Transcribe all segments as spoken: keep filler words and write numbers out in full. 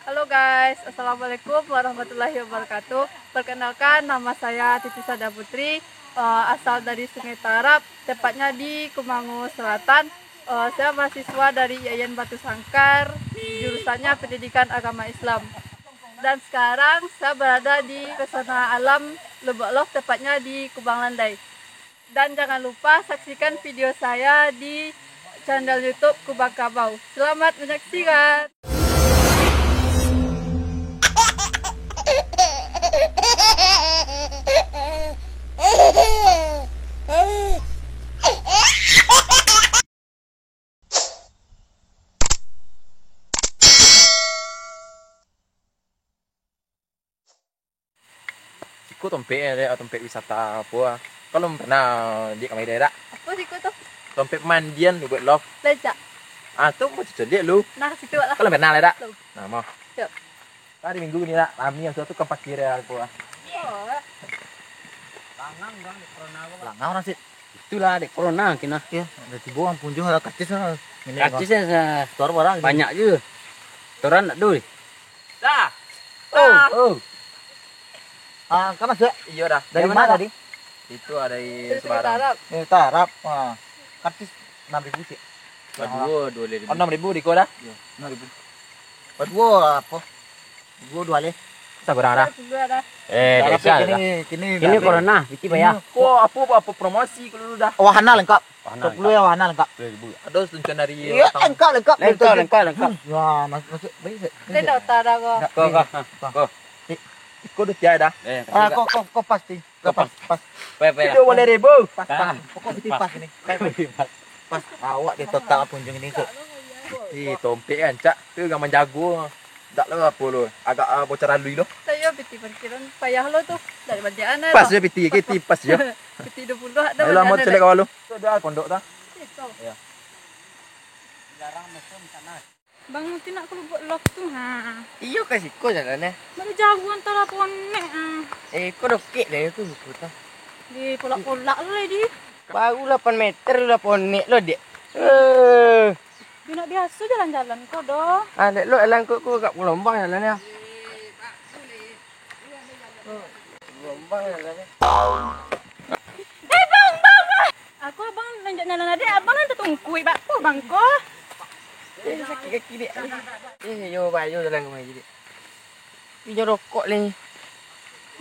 Halo guys, assalamualaikum warahmatullahi wabarakatuh. Perkenalkan, nama saya Titi Sada Putri, eh, asal dari Sungai Tarab, tepatnya di Kumango Selatan. Eh, saya mahasiswa dari I A I N Batu Sangkar, jurusannya Pendidikan Agama Islam. Dan sekarang saya berada di Pesona Alam Lubok Love, tepatnya di Kubang Landai. Dan jangan lupa saksikan video saya di channel YouTube Kubang Kabau. Selamat menyaksikan. Siko tompek eh, dek, tompek wisata apo ah. Kalau pernah dek kamari dek, dak? Apo siko tu? Tompek pemandian tu buat love. Lancak. Ah, tu mau cocok dek lu. Nah, situ lah. Kalau pernah dek, dak? Belum. Nah, mau. Yuk. Hari Minggu ni dak, rami yang tu kan parkir ya apo ah. Oh. Langang orang sih. Itulah dek corona kena. Iya, ada tibo orang punjung ada kacis lah. Kacis ya, sa- Stor barang. Banyak je. Toran nak doi. Dah. Oh, oh. Ah, kan masuk? Iya dah. Dari mana tadi? Itu ada di Sebarang. Arab. Eh, Tarab. Ah. Kacis enam ribu sih. Dua, dua ribu. Oh, enam ribu di ko dah? Iya, enam ribu. Dua apo? Dua, dua leh. Sabarang dah? Dua dah. Eh, Tarab desa kini, dah. Kini, kini dah corona, piti bayar. Ko apo, apo, apo promosi ko dulu dah? Wahana lengkap. Wahana lengkap. Sepuluh ya, wahana lengkap. Sepuluh ribu. Ada tuntutan dari. Iya, lengkap, lengkap. Lengkap, lengkap, lengkap. Hmm, ya, mas-, masuk, baik, baik. Dia dah utara ko. Ko, ko, ko. Eh, iko dah tiada dah. Eh, ah, ko, ko, ko pasti. Ko pas, pas. Pas, pas. Tiga boleh ribu. Pas, pas. Pokok piti pas ni. Pas, pas. Pas. Awak di total punjung ini tu. Ih, tompek kan, cak. Tu yang manjago. Dak lo apo lo. Agak ah, bocor alui lo. Saya piti parkiran payah lo tu. Dari bandian. Pas je piti, piti pas je. Piti dua puluh ada. Ayo lah, mau cek kawan lo. Tu dah pondok dah. Ya. Jarang mesum sana. Bang, nanti nak kalau buat love tu, ha. Iyo, ka siko jalan eh. Bari jauah antara ponek, ah. Eh, ko dokek dah tu buku tu. Di polak-polak lo lah di. Baru lapan meter lah ponek lo, dek. Eh. Dia nak biasa jalan-jalan ko doh. Ah, dek lo, jalan ko, ko agak gelombang jalan ya. Gelombang jalan ya. Eh, bang, bang, bang. Aku abang nanjak jalan adek, abang kan tatungkuik bak ko bang ko. Eh, sakik kaki dek. Eh, yo bayo jalan kemari dek. Pinyo rokok leh.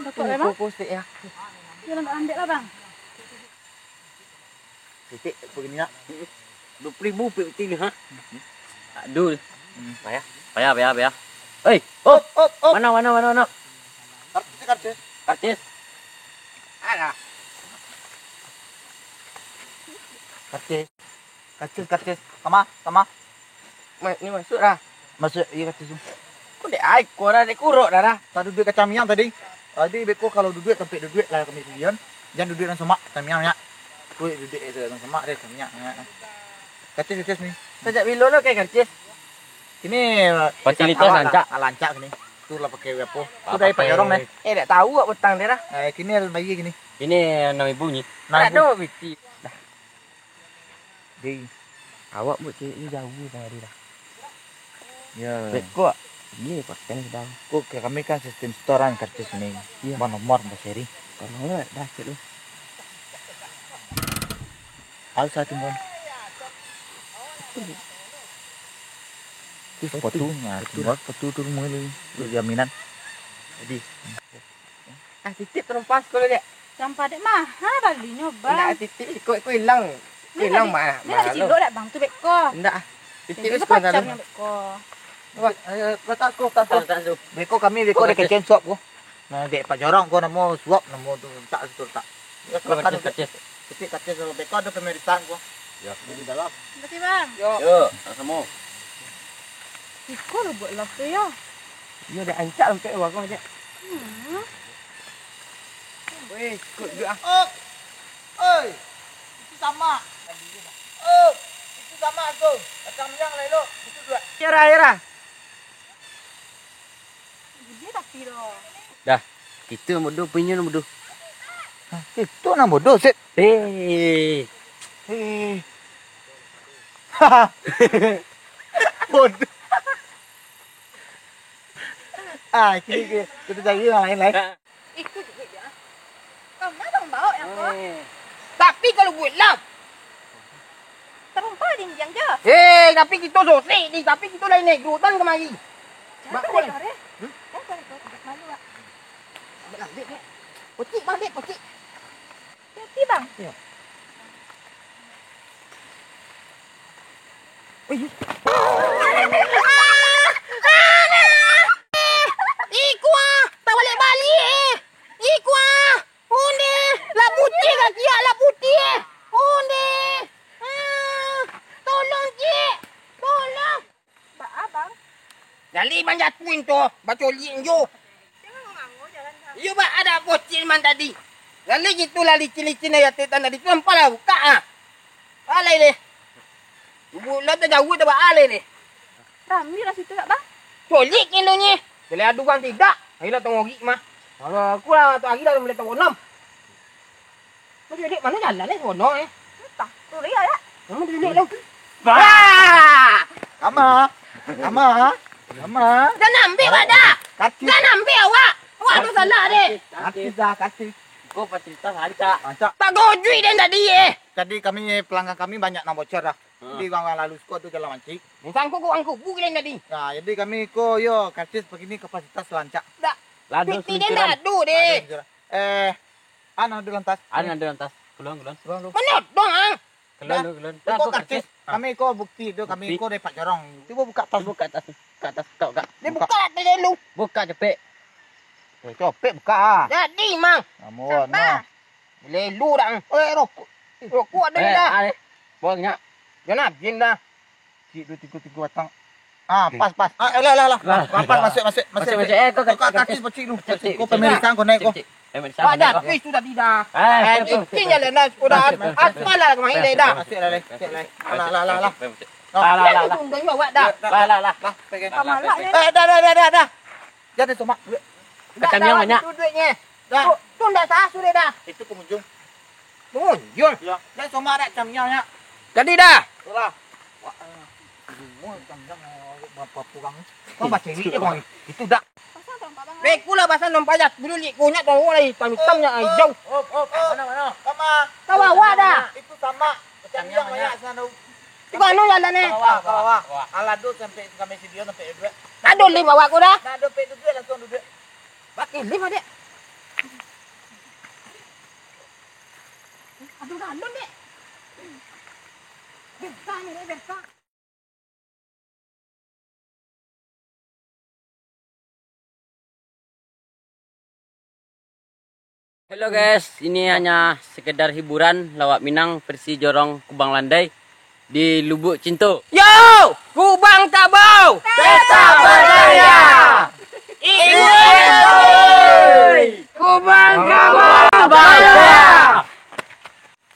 Rokok leh, bang? Rokok stek ya. Jalan kat andek lah bang. Titik begini nak. Dua puluh ribu pik betul ni ha. Aduh. Hmm. Payah. Payah, payah, payah. Hei, oh, oh, oh. Mana, mana, mana, mana? Karcis, karcis. Karcis. Ada. Karcis. Karcis, karcis. Kama, kama. Ma-, ni masuk dah. Masuk, iya karcis tu. Kok dek ai ko dah, dek kurok dah dah. Tak duduak kacang miang tadi. Tadi beko kalau duduak sampai duduak lah kami pilihan. Jangan duduak dalam semak, kacang miang banyak. Kuik duduak dalam semak deh, kacang miang banyak. Karcis, karcis ni. Sejak bilo lo kayak karcis? Ini fasilitas awak lancak. Ah, lancak ni. Tu lah pakai apa? Tu dari Pak Jorong deh. Eh, tak tahu awak petang dia dah. Eh, kini ada lagi kini. Ini enam ribu ni. Enam ribu. Aduh, biti. Deh, awak buat cewek ni jauh kamari dah. Ya. Beko, iya, pakai ni dah. Kok ke kami kan sistem setoran karcis ni. Iya. Nomor, nomor, nomor seri. Kalau enggak, dah cek lu. Harus satu, Bang. Itu sepatu, nah, sepatu tu rumah ni, jaminan. Jadi, ah, titip terumpas ko, dek. Yang padek maha balinyo, bang. Indak, titip, iko, iko ilang. Iko ilang, mah. Ni tadi cilok dak, bang, tu beko. Indak, ah. Titip. Jadi, iko pacarnyo beko. Wah, eh, kau tak suka, tak suka. Beko kami, beko ada kecen suap ko. Nah, dek Pak Jorong ko namo suap, namo tu tak, tu tak. Ya, kecen, kecen. Titip kecen, beko ada pemeriksaan ko. Ya, di dalam. Terima kasih, bang. Yo. Yo, sama-sama. Iko lo buat love tu, yo. Iyo, dek ancak sampai warung aja. Hmm. Weh, ikut juga ah. Op. Oi. Itu sama. Op. Itu sama tu. Kacang minang lah elok. Itu dua. Ira, ira. Dia tapi doh. Dah. Kita bodoh, punya bodoh. Hah, itu nang bodoh, Sep. Eh. Eh. Bodoh. Ah, kini ki-, kita cari yang lain, lain. Itu duit dia. Kau mana bang bawa yang kau? Eh. Tapi kalau buat lah. Terompa dinding je. Eh, tapi kita sosek ni, tapi kita lain naik dutan kemari. Jangan Mak kau kau. Rekor, eh. Hmm? Jangan kau rekor, malu, Wak. Ambil, ambil, ambil. Pocik, bang, ambil, pocik. Hati, bang. Ya. Oi. Ikuah, tak balik-balik, eh. Ikuah, onde, lah putih kaki, ah, lah putih, eh. Onde. Ah, tolong, cik. Tolong. Baa, Bang? Jaleh Bang jatuah tu, bacolik jo. Jangan nganggo jalan, Bang. Iyo, Bang, ada bocil man tadi. Jaleh gitu lah licin-licin dari atas tadi tu, nampak lah buka ah. Alai deh. Ibu lo tajauah dah baalai deh. Rami lah situ, Bang. Colik kilo ni. Jaleh adu kan tidak. Ayolah tengok mah. Kalau aku lah tu hari dah mulai tengok enam. Mano jalan ni sono, eh? Entah, tu lihat, ya. Mano duduk tu? Bah! Ama, ama, ama. Dah nampak awak dah? Kaki. Dah nampak awak? Awak tu salah deh. Kaki dah, kaki. Kau cerita rancak. Rancak. Tak gojui deh tadi, eh. Jadi kami, pelanggan kami banyak nang bocor dah. Jadi orang-orang lalu suko tu jalan mancik. Sangko kau angkut bu kalian tadi. Nah, jadi kami ko yo karcis begini kapasitas lancar. Dak. Lado Piti dia seluncuran. Dak adu deh. Lado seluncuran. Eh, An ado lantas. An ado lantas. Kulon, kulon. Kulon lu. Mana dong, ang? Kulon lu, kulon. Iko karcis. Kami ko bukti tu, kami ko dapat jorong. Cuba buka tas. Buka tas. Buka tas kau, Kak. Dia buka. Buka tas lu. Buka cepek. Eh, cepek buka ah. Jadi, Mang. Namun, Sabar. Nah. Lelu dah. Eh, rokok. Rokok ada dah. Eh, ah, eh. Bawah nyak. Jangan habis dah. Cik, dua, tiga, tiga batang. Ah, pas, pas. Ah, lah, lah, lah. Lah. Pas, pas, masuk, masuk, masuk. Masuk, masuk. Eh, kau kaki, kaki pocik lu. Kau pemeriksaan kau naik kau. Pemeriksaan kau naik kau. Ada, habis tu tadi dah. Eh, eh, betul, betul, betul. Dah. Masuk lah, masuk lah. Masuk lah, lah, lah, lah. Lah, lah, lah, lah. Tunggu awak dah. Lah, lah, lah. Lah, pegang. Lah, lah, pegang. Eh, dah, dah, dah, dah, dah. Jangan somak. Kacang yang banyak. Dah. Tu, tu ndak sah sudah dah. Itu pengunjung. Pengunjung? Ya. Jangan somak dah, kacang yang banyak. Jadi dah. Itulah. Wah, eh, semua kacang yang berapa kurang. Kau baca cewek dia, boy. Itu dah. Pasang tampar, Bang. Bekulah pasang tampar aja. Dulu lihat konyat tahu lah hitam-hitamnya hijau. Op, op, op. Mana, mana? Sama. Kau bawa dah. Itu sama. Kacang yang banyak sana. Iko anu jalan ni. Ka bawah, ka bawah. Alah, duduk sampai kami studio sampai duduk. Ado lift awak ko dah. Dah ado pek duduk, langsung duduk. Pakai lift, Dek. Aduh, galon, Dek. Bentar ni, Dek, bentar. Hello guys, ini hanya sekedar hiburan lawak Minang versi Jorong Kubang Landai di Lubuk Cinto. Yo, Kubang Kabau tetap berjaya. Ikuti Kubang Kabau berjaya.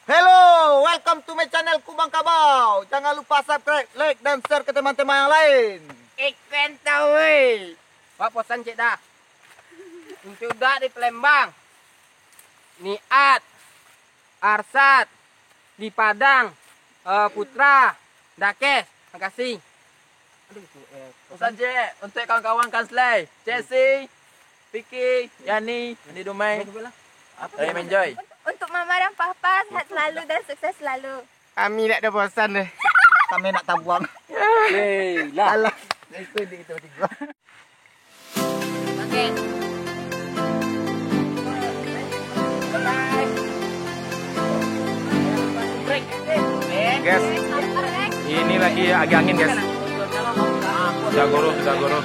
Hello, welcome to my channel Kubang Kabau. Jangan lupa subscribe, like, dan share ke teman-teman yang lain. Ikan tawi. Wak posan cek dah. Untuak dak di Palembang, Niat, Arsat, di Padang, eh, Putra, Dakes. Makasih. Aduh, itu, eh, posan cek untuk kawan-kawan Kansley, Cesi, Vicky, Yani, Andi Dumai. Dari Menjoy. Untuk Mama dan Papa, sehat selalu dan sukses selalu. Kami nak dah bosan deh. Kami nak tabuang. Hei, lah. Alah. Itu di itu tiga. Oke. Guys, ini lagi, lagi angin, guys. Sudah goro, sudah goro.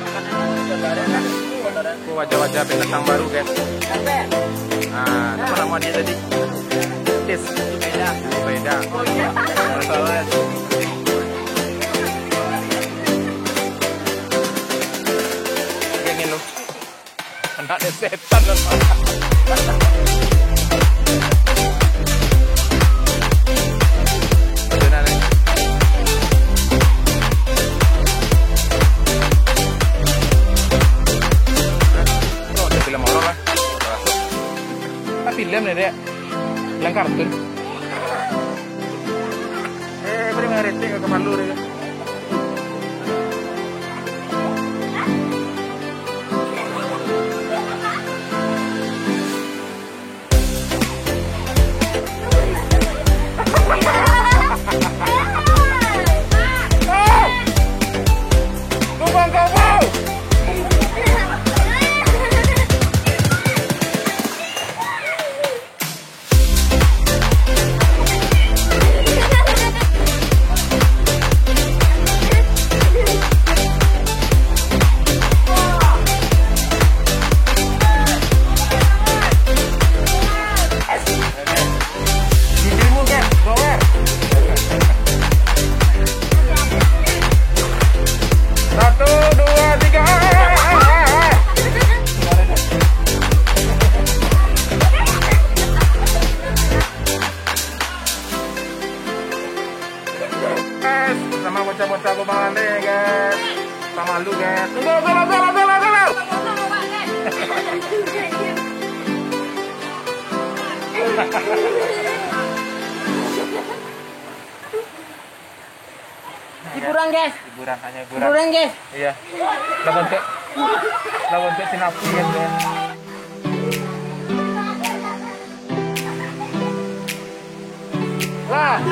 Itu wajah-wajah pendatang baru, guys. Nah, apa nama dia tadi? Tis. Beda. Beda. Geng lu. Anak dia setan lu. Ada film horor lah. Tapi film ni, Dek. Film kartun. Eh, boleh mengeretik ke kepala dia. Hiburan, guys. Hiburan, hanya hiburan. Hiburan, guys. Iya. Lah bontek. Lah bontek sinapi, guys. Lah.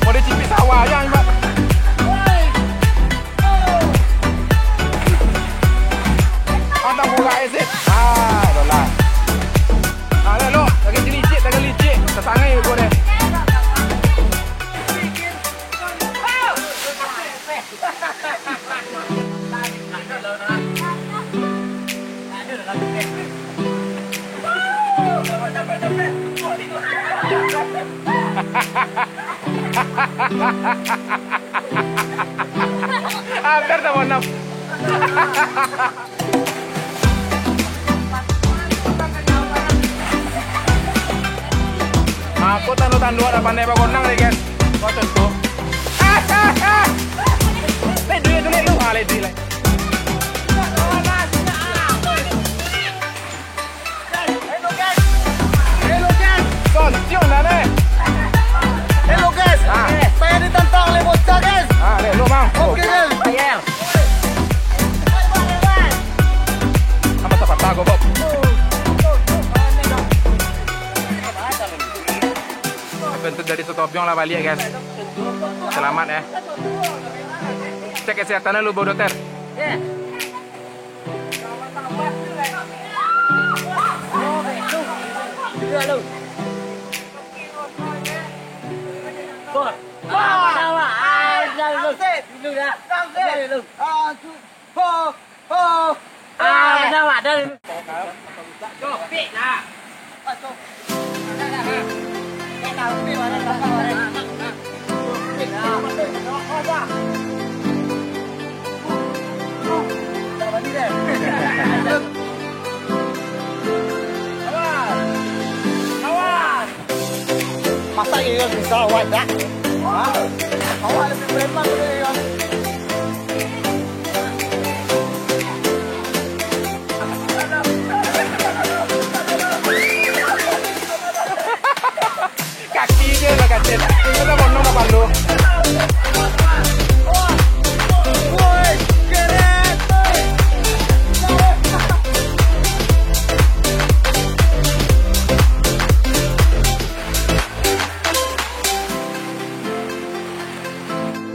Mau dicipik sawah aja, Mbak. Ada buka exit. Ah, dolah. Ah, lelo, lagi licik, lagi licik. Tasangai ko deh. Hampir tamonam. Aku tandu-tandu ada pandai bagonang deh, guys. Kau tentu. Leh, duit, duit lu. Ah, leh, duit, leh. Hello, guys. Hello, guys. Son, cium dah, deh. Hello, guys. Ah. Saya ditantang oleh bocah, guys. Ah, leh, lu, Bang. Oke, guys. Apa tak patah, goblok? Bentuk dari Sutobyong lah balik, guys. Selamat, ya. Cek kesehatan lu, Bro Dokter. Dulu dah. Dulu. Ho! Ah, dah, dah. Copik lah. Masa iyo susah awak, dak? Hah? Awak lebih preman dari iyo. Kaki dia lah kacil. Dia lah bono lah palu. Woi, keren.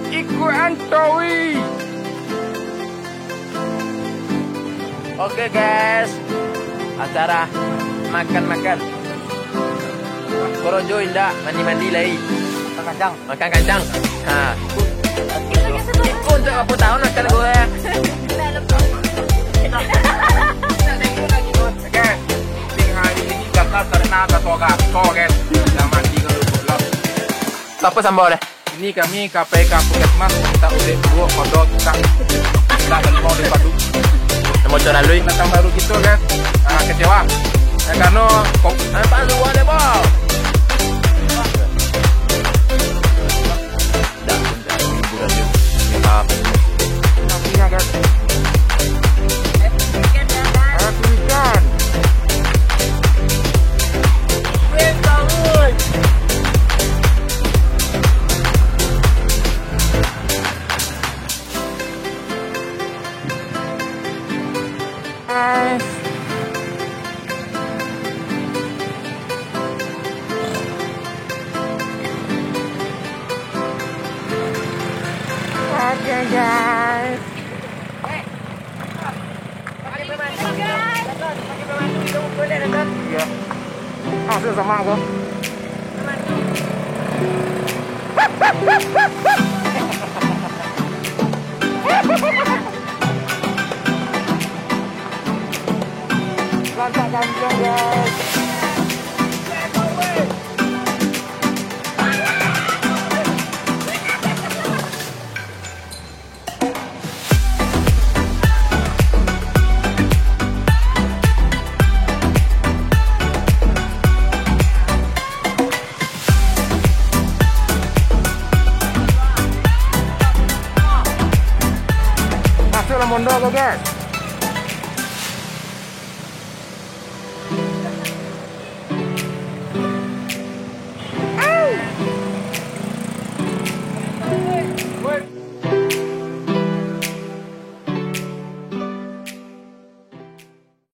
Ikuan Towi. Oke, guys, acara makan-makan. Korojo indak, mandi-mandi lai. Makan kacang. Makan kacang. Ha. Iko untuak barapo tahun makan gua, ya? Oke, ting hari ini gatal karena gato-gato, guys. Dah mandi kalau belum. Siapa sambal deh? Ini kami ka pai ka puskesmas, minta ulik dua kodok, tak, tak limau di padu. Namo Coralui. Pendatang baru gitu, guys. Ah, kecewa. Ya, karena kok, apa lu ada, Bang? Tapi, guys. Ayo, tulisan. Guys. Oke, guys. Iya. Langsung sama aku. Lantak kampiang, guys. Lah mondo ko, guys.